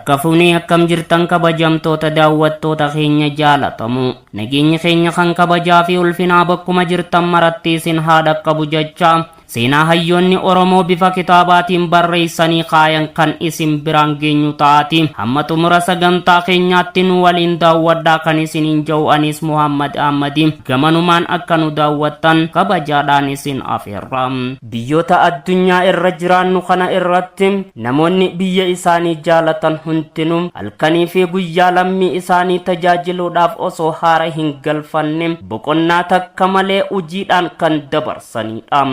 Harka fuunee akkam jirtan kabajamtoota daawwattoota keenya jaalatamu. Nageenyi keenya kan kabajaa fi ulfinaa bakkuma jirtan maratti isin haa dhaqqabu jecha seenaa hayyoonni Oromoo bifa kitaabaatiin barreessanii kaayan kan isin biraan geenyu ta'aati. Hamma xumura sagantaa keenyaatti nu waliin daawwadhaa kan isiniin ja'u anis Muhammad Ahmadi. Gamanumaan akka nu daawwattan kabajaadhaan isin afeerra. Biyyoota addunyaa irra jiraannu kana irratti namoonni biyya isaanii jaalatan hundinuu halkanii fi guyyaa lammii isaanii tajaajiluudhaaf osoo haara hin galfanne boqonnaa takka malee hojiidhaan kan dabarsanidha.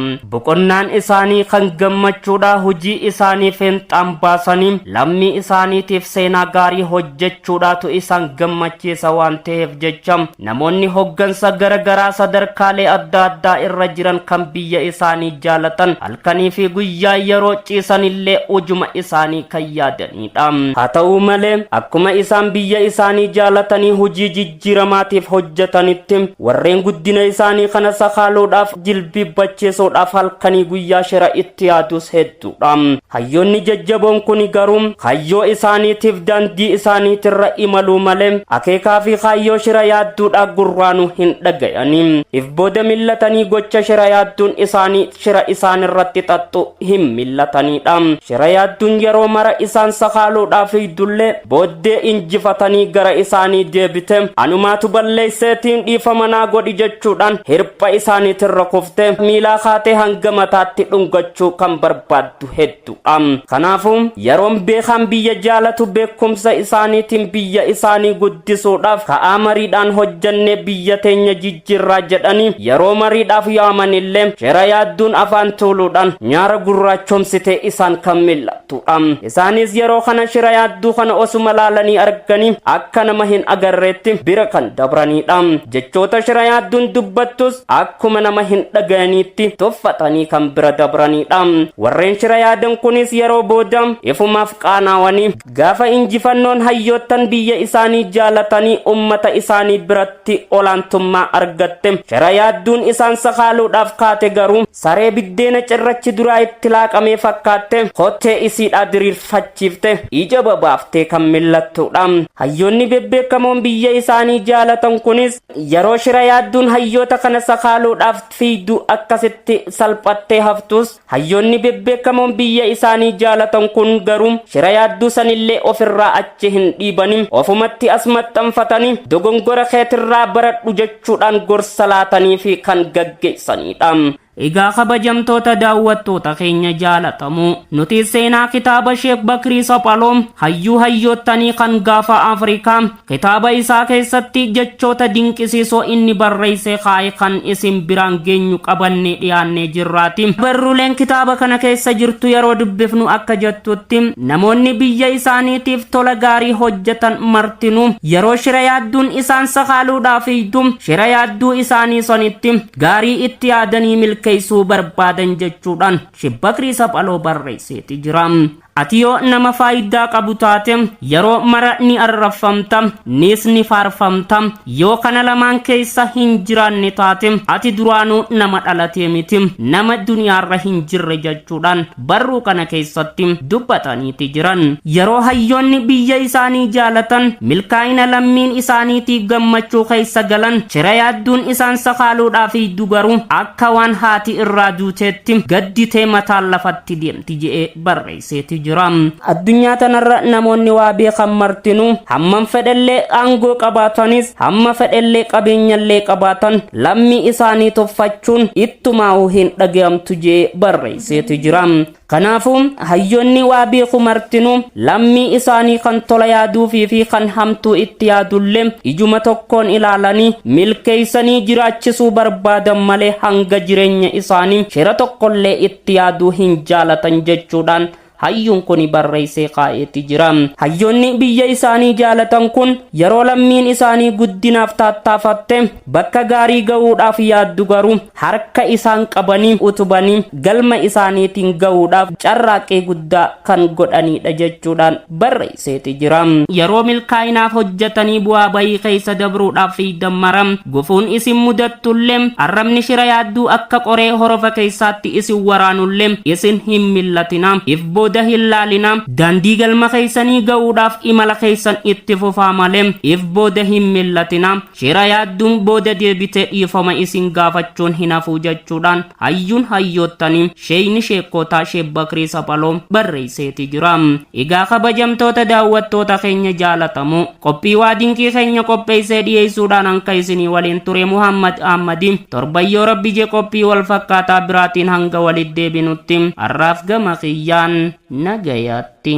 Boqonnaan isaanii kan gammachuudha hojii isaanii feenxaan baasanii lammii isaaniitiif seenaa gaarii hojjechuudhaatu isaan gammachiisa waan ta'eef jecha namoonni hoggansa gara garaa sadarkaalee adda addaa irra jiran kan biyya isaanii jaalatan halkanii fi guyyaa yeroo ciisanillee ujuma isaanii kan yaadanidha. Haa ta'u malee akkuma isaan biyya isaanii jaalatanii hojii jijjiiramaatiif hojjetanitti warreen guddina isaanii kana sakaaluudhaaf jilbiibbachiisuudhaaf halkanii guyyaa shira itti yaadus hedduudha. Hayyoonni jajjaboon kun garuu kaayyoo isaaniitiif daandii isaaniitirra imaluu malee akeekaa fi kaayyoo shira yaadduudhaa gurraanuu hin dhagayanii. If booda millatanii gocha shira yaadduun isaanii shira isaan irratti xaxxu hin millatanidha. Shira yaadduun yeroo mara isaan sakaaluudhaaf fiigdullee booddee injifatanii gara isaanii deebite anumaatu balleesseetiin dhiifama naa godhi jechuudhaan hirpha isaaniitirra kufte miilaa kaatee hanga mataatti dhungachuu kan barbaaddu hedduudha. Kanaafuu yeroon beekaan biyya jaalatu beekumsa isaaniitiin biyya isaanii guddisuudhaaf ka'aa mariidhaan hojjannee biyya teenya jijjiirraa jedhanii yeroo mariidhaaf yaamanillee shira yaadduun afaan tuuluudhaan nyaara gurraachomsitee isaan kan mil'attudha. Isaanis yeroo kana shira yaadduu kana osuma laalanii arganii akka nama hin agarreetti bira kan dabranidha. Jechoota shira yaadduun dubbattus akkuma nama hin dhagayaniitti tuffatanii kan bira dabranidha. Warreen shira yaadan kunis yeroo booda ifumaaf qaanaawanii gaafa injifannoon hayyoottan biyya isaanii jaalatanii ummata isaanii biratti olaantummaa argatte shira yaadduun isaan sakaaluudhaaf kaate garuu saree biddeena cirrachi duraa itti laaqamee fakkaatte kottee isiidhaa diriirfachiifte ija babaaftee kan millattudha. Hayyoonni bebbeekamoon biyya isaanii jaalatan kunis yeroo shira yaadduun hayyoota kana sakaaluudhaaf fiigdu akkasitti salphattee haftus hayyoonni bebbeekamoon biyya isaanii jaalatan kun garuu shira yaadduu sanillee ofirraa achi hin dhiibanii ofumatti as maxxanfatanii dogongora keetirraa baradhu jechuudhaan gorsa laatanii fi kan gaggeessanidha. Egaa kabajamtoota daawwattoota keenya jaalatamu nuti seenaa kitaaba Sheek Bakrii Saphaloo hayyuu hayyoottanii kan gaafa Afrikaa kitaaba isaa keessatti jechoota dinqisiisoo inni barreesse kaa'e kan isin biraan geenyu qabannee dhiyaannee jirraati. Barruuleen kitaaba kana keessa jirtu yeroo dubbifnu akka jettutti namoonni biyya isaaniitiif tola gaarii hojjetan martinuu yeroo shira yaadduun isaan sakaaluudhaaf fiigdu shira yaadduu isaanii sanitti gaarii itti yaadanii milkeessuu barbaadan jechuudhaan Sheek Bakrii Saphaloo barreesseeti jira. Ati yoo nama faayidaa qabu taate yeroo mara ni arrabfamta, nis ni faarfamta. Yoo kana lamaan keessa hin jiraanne taate ati duraanuu nama dhalatee miti, nama duniyaarra hin jirre jechuudhaan barruu kana keessatti dubbataniiti jiran. Yeroo hayyoonni biyya isaanii jaalatan milkaa'ina lammiin isaaniitii gammachuu keessa galan shira yaadduun isaan sakaaluudhaaf fiigdu garuu akka waan haati irraa duuteetti gadditee mataan lafatti deemti je'ee barreesseeti jira. Addunyaa tanarra namoonni waa beekan martinuu hammam fedhellee aangoo qabaatanis hamma fedhellee qabeenyallee qabaatan lammii isaanii tuffachuun ittumaa'uu hin dhaga'amtu je'ee barreesseeti jira. Kanaafuu hayyoonni waa beeku martinuu lammii isaanii kan tola yaaduufii fi kan hamtuu itti yaadullee ijuma tokkoon ilaalanii milkeessanii jiraachisuu barbaadan malee hanga jireenya isaanii shira tokkollee itti yaaduu hin jaalatan jechuudhaan hayyuun kun barreessee kaa'eeti jira. Hayyoonni biyya isaanii jaalatan kun yeroo lammiin isaanii guddinaaf tattaafatte bakka gaarii ga'uudhaaf yaaddu garuu harka isaan qabanii utubanii galma isaaniitiin ga'uudhaaf carraaqqii guddaa kan godhanidha jechuudhaan barreesseeti jira. Yeroo milkaa'inaaf hojjetanii bu'aa bayii keessa dabruudhaaf fiidan mara gufuun isin mudattullee arrabni shira yaadduu akka qoree horofa keessaatti isin waraanullee isin hin millatina. If booda hin laalina. Daandii galma keessanii ga'uudhaaf imala keessan itti fufaa malee if booda hin millatina. Shira yaadduun booda deebitee dhiifama isin gaafachuun hin hafu jechuudhaan hayyuun hayyoottanii sheeyni sheekkootaa Sheek Bakrii Saphaloo barreesseeti jira. Egaa kabajamtoota daawwattoota keenya jaalatamoo qophii waa dinqii keenya qopheessee dhiyeessuudhaan hanka isinii waliin ture Muhammad Ahmadi torban yoo rabbi jee qophii wal fakkaataa biraatiin hanga walitti deebinutti har'aaf gama kiyyaan nagayaatti.